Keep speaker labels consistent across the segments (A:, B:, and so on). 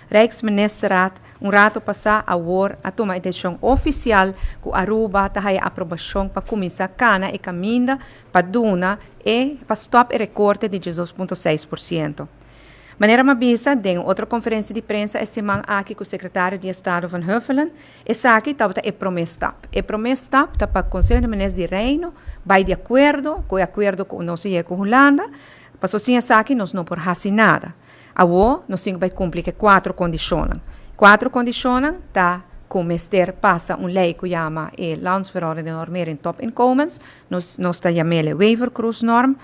A: Rijksministerraad un rato pasa awor a tuma decision oficial cu Aruba ta haya aprobacion pa cuminsa cana e caminda pa duna y pa stop e recorte di 12,6%. Manera m'a bisa den otro conferencia di prensa e siman aki cu secretario di Estado Van Huffelen, esaki tabata e prome stap. E prome stap ta pa Conseho di Minister di Reino bay di acuerdo cu e acuerdo cu nos y cu Hulanda, paso sin esaki nos no por haci nada. Awo nos tin cu cumpli cu cuatro condicion. Cuatro condicion ta cu mester pasa un ley cu yama e Landsverordening Normering Topinkomens, nos ta yam'e Wever-Croes-norm,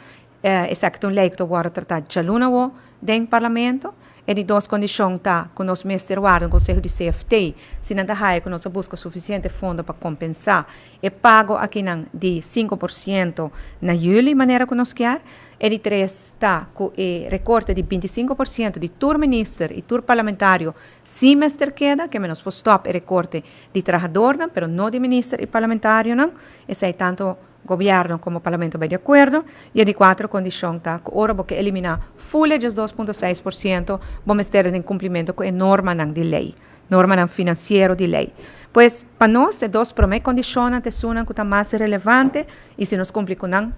A: esaki ta un ley cu ta wordo trata djaluna awo den parlamento. E di dos condicion ta cu nos mester warda un conseho di CFT, si nan ta haya cu nos a busca suficiente fondo pa compensa e pago aki nan di 5% na juli, manera cu nos kier. E di tres ta cu e recorte di 25% di tur minister y tur parlamentario si mester keda, kiermen nos por stop e recorte di trahador, pero no di minister y parlamentario nan. Esey tanto gobierno como parlamento bay di acuerdo. Y di cuatro condicion ta cu ora bo elimina full 2,6%, bo mester den cumplimento cu e norma di ley, norma financiero di ley. Pues, pa nos, e dos prome condicion ta esunnan cu ta mas relevante y si nos cumpli cu nan,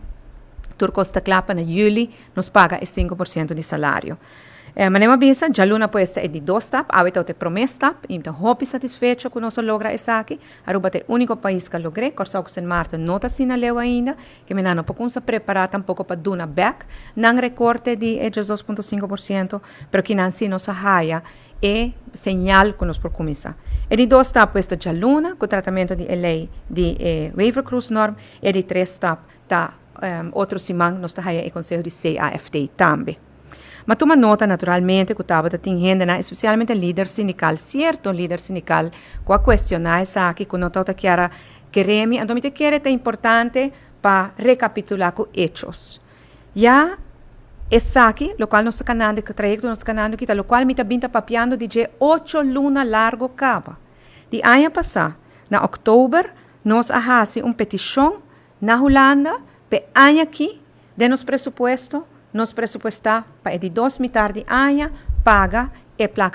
A: tur cos ta cla pa na juli nos paga e 5% di salario. Manera m'a bisa, djaluna pues e di dos stap, awe ta e prome stap, y ta hopi satisfecho cu nos a logra esaki. Aruba ta e unico pais cu a logra, Corsou, Sint Maarten no ta asina leu ainda, kiermen nan no por prepara tampoco pa duna back nan recorte di 2,5%, pero cu nan si nos a haya e señal cu nos por cuminsa. E di dos stap pues ta djaluna, cu tratamento di ley di Wever-Croes-norm, y di tres stap ta otro siman nos ta e conseho di CAFT tambe. Ma tuma nota naturalmente cu tabata tin hende, especialmente lider sindical, cierto lider sindical, cu a cuestiona esaki, cu no ta kier kere mi, anto mi kier ta importante pa recapitula cu hechos. Ya esaki, locual nos ta canando, cu trayecto nos ta canando, cu locual mi ta bin ta papiando di 8 luna largo caba. Di aña pasa, na october, nos a hasi un peticion na Hulanda, pa aña aki, den nos presupuesto, nos presupuesta pa di dos mitar di aña, paga e placa.